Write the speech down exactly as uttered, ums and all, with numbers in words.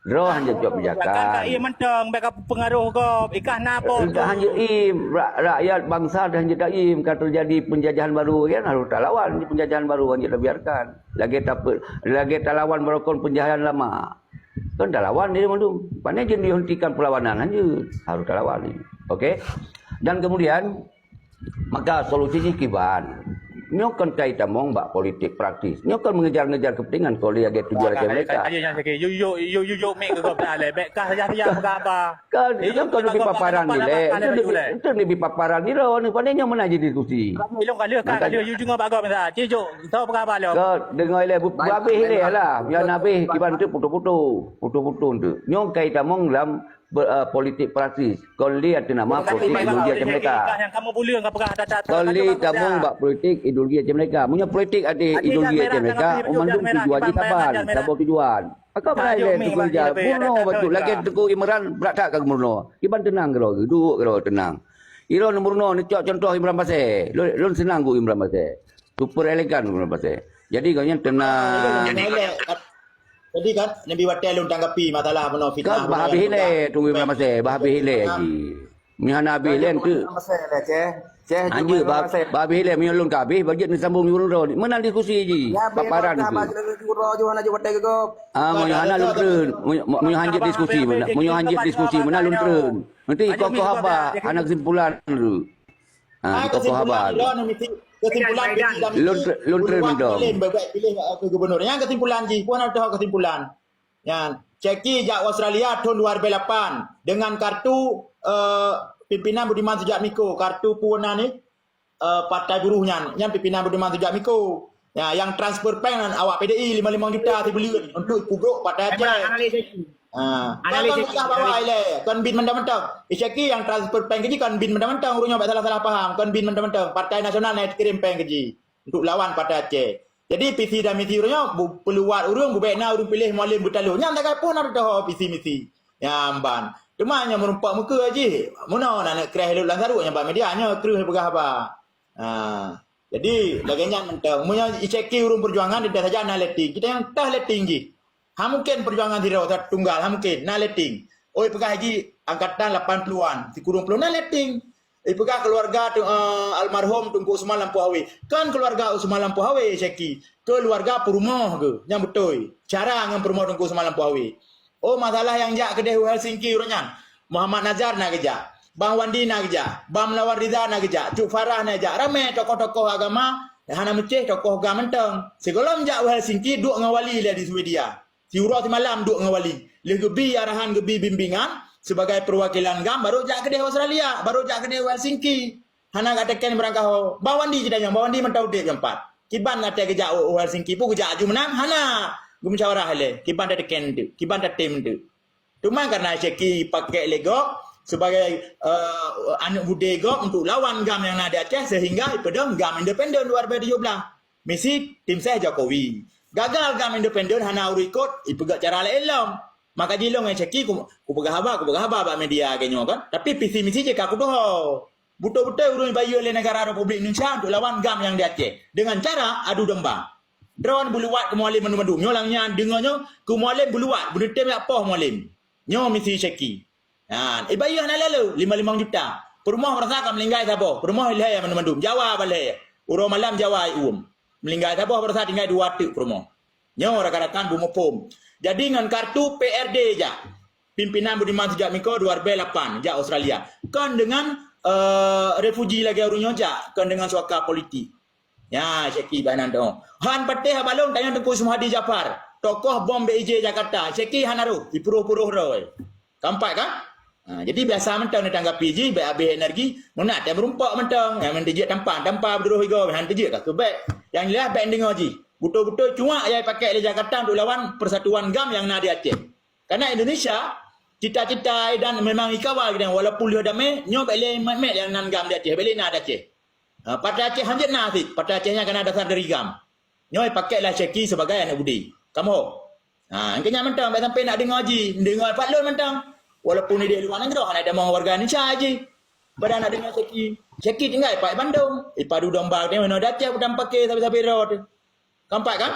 Droe hana jeuet cok pijakan. Kan ka im mantong, bèk ka pengaruh gob. Ikah na po tu. Hana jeuet im. Ra-, rakyat bansa dah hana jeuet im. Ka terjadi penjajahan baru kan, harus talawan penjajahan baru, hana jeuet tabiarkan. Lagèe tape-, lagèe talawan barokon penjajahan lama. Kan talawan dia mandum. Pane jeuet dihentikan perlawanan, hana jeuet. Harus talawan ni. Okey. Dan kemudian, maka solusi jih kiban. Nyoe kon kai tamong bak politik praktis. Nyoe kon mengejar-ngejar kepentingan keu lagèe tujuan lagèe mereka. Aja nyang sakit. Yuk, yuk, yuk, yuk, yuk, mik ke gob dah leh. Bèk kah saja-saja peugah apa. Kan, itu kan lebih paparan ni leh. Itu lebih, itu lebih paparan ni loh. Ni pandai nyoe mana jadi diskusi. Ilong ka lheueh, ka lheueh. Yuk jenguk bak gob dah. Cik Jok, tau peugah apa lom. Kau dengar leh, bu-, bu habis leh lah. Yang habis, kiban tu putus-putus. Putus-putus tu. Nyoe kai tamong dalam be-, eh, politik praktis. Kon lé ateueh nama politik ideologi Aceh Merdeka. Kon lé tamong bak politik ideologi Aceh Merdeka. Meunyoe politik ateueh ideologi Aceh Merdeka, mandum tujuan jih saban, saboh tujuan. Maka berai lé Teungku Rijal, meurunoe bacut lagèe Teungku Imran, brat that ka geumeurunoe. Kiban teunang keudroe, duek keudroe teunang. Ilôn meurunoe, neucok contoh Imran Pasè. Lôn, lôn seunang keu Imran Pasè. Super elegan Imran Pasè. Jadi gobnyan teunang. Jadi kan, neubi watèe lôn tanggapi masalah bunoe fitnah. Kan bah habéh ilèe, Teungku Imran Pasè, bah habéh ilèe jih. Meunyoe hana habéh ilèe, enteuk. Hanjeuet, bah, bah habéh ilèe, meunyoe lôn ka habéh, bah jeuet neusambông jurong droe. Meunan diskusi jih, paparan tu. Ah, meunyoe hana lôn treun, meunyoe, meunyoe hanjeuet diskusi, meunyoe hanjeuet diskusi, meunan lôn treun. Nanti koh-koh haba, hana kesimpulan tu. Ah, koh-koh haba. Kesimpulan, lôn tre-, lôn treun mantong. Bèk piléh, eh, keu gubernur. Nyan kesimpulan jih, peue na teuh kesimpulan. Nyan, Syeki jak Australia thôn dua ribu lapan dengan kartu, eh, pimpinan Budiman Sujatmiko, kartu peue nan ni, eh, Partai Buruh nyan, nyan pimpinan Budiman Sujatmiko. Ya, nyang transfer péng awak P D I lima limong juta sibuleuen untuk peubrôk Partai Aceh. Ha, kon, kon peugah bahwa ilèe, kon bin mantong-mantong. Syeki nyang transfer péng keu jih kon bin mantong-mantong, ureueng nyoe bèk salah-salah paham, kon bin mantong-mantong. Partai Nasional na kirim péng keu jih untuk lawan Partai Aceh. Jadi, visi dan misi ureueng nyoe bu-, peuluwat ureueng, bubèk na ureueng piléh Mualem Beutalo. Nyan takai pun harôh teuho visi misi. Nyan ban. Teuma nyoe meurumpok meukeue jih. Meunoe na neuk kreh lôn lam sarok nyan bak media nyoe kreueh peugah haba. Ha. Jadi, lagèe nyan mantong. Meunyoe Syeki ureueng peujuangan, teuntèe saja na letting. Kita nyang tah letting jih. Ha mungken peujuangan sidroe tunggal, ha mungken na letting. Oi peugah jih angkatan lapan puluhan, sikureueng ploh na letting. Ipeugah keuluwarga tu, eh, almarhum Teungku Usman Lampôh Awe. Kon keuluwarga Usman Lampôh Awe, Syeki. Keuluwarga peurumoh geuh, nyang beutôi. Cara ngon peurumoh Teungku Usman Lampôh Awe. Oh, masalah nyang jak keudeh u Helsinki uroe nyan. Muhammad Nazar na geujak. Bang Wandi na geujak. Bang Melawan Riza na geujak. Cut Farah na geujak. Ramè tokoh-tokoh agama, hana meucéh tokoh GAM mantong. Sigohlom jak u Helsinki duek ngon wali lé di Swedia. Siuroe simalam duek ngon wali. Lheueh geubi arahan, geubi bimbingan, sibagai peuwakilan GAM, barô jak keudeh Australia, barô jak keudeh Helsinki. Hana ka teken beurangkaho. Bang Wandi jitanyong, Bang Wandi mantong udeb nyang pat. Kiban watèe geujak u, u Helsinki, peue geujak aju meunan? Hana. Geumusyawarah ilèe. Kiban tateken teuk, kiban tatem teuk. Teuma kareuna Syeki pakèk lé gob sibagai, eh, aneuk budé gob untuk lawan GAM nyang na di Aceh, sehingga ipeudong GAM independen dua ribu tujuh belas. Misi tim ses Jokowi. Gagal GAM independen, hana ureueng ikot, ipeugèt cara laén lom. Maka jih lôn ngon Syeki ku, kupeugah haba, kupeugah haba bak media lagèe nyoe kan. Tapi visi misi jih ka kuteuho. Beutôi-beutôi ureueng ibayeue lé negara Republik Indonesia untuk lawan GAM nyang di Aceh dengan cara adu domba. Droeneuh beuluwat keu Mualem mandum-mandum. Nyoe lam nyan deungö nyoe, keu Mualem beuluwat, beuneutem jak poh Mualem. Nyoe misi Syeki. Nyan, ibayeue hana lé lé, lima limong juta. Peurumoh baroesa ka meuninggai saboh, peurumoh lhèe mandum-mandum. Jawa ban lhèe. Uroe malam Jawa iuem. Meuninggai saboh, baroesa tinggai dua teuk peurumoh. Nyoe rakan-rakan beumuphom. Jadi ngon kartu P R D jak. Pimpinan Budiman Sujatmiko dua ribu lapan jak Australia. Kon deungon, eh, refuji lagèe ureueng nyoe jak, kon deungon suaka politik. Nyan, Syeki bak nan dong. Han patéh haba lôn tanyong Teungku Suhadi Jafar, tokoh bom B I J Jakarta. Syeki hana roh, ipuroh-puroh droe. Ka nampak kan? Ha, jadi biasa mantong neutanggapi jih, bèk habéh energi. Meunan teuh meurumpok mantong. Nyang meunan teujeuet tampan, tampan beudroh igoe, han teujeuet ka keu bèk. Nyang jeulaih bèk neudeungö jih. Beutôi-beutôi cuak nyang ipakèk lé Jakarta untuk lawan persatuan GAM nyang na di Aceh. Karena Indonesia, cita-cita dan memang ikawal geutanyoe, walaupun lheueh damé, nyoe bèk lé mèt-mèt nyang nan GAM di Aceh, bèk lé na di Aceh. Ha, Partai Aceh hanjeuet na cit, Partai Aceh nyan ka na dasar dari GAM. Nyoe ipakèk lé Syeki sibagai aneuk budé. Kamoe. Ha, engkau nyan mantong, bèk sampai nak deungö jih, deungö pat lôn mantong. Walaupun di luwa nanggroe, hana tamong warga Indonesia jih. Padahai nak deungö Syeki. Syeki tinggai pat Bandung. Ipadu domba teuh meunoe di Aceh, udang paké sabe-sabe droe teuh. Ka nampak kan?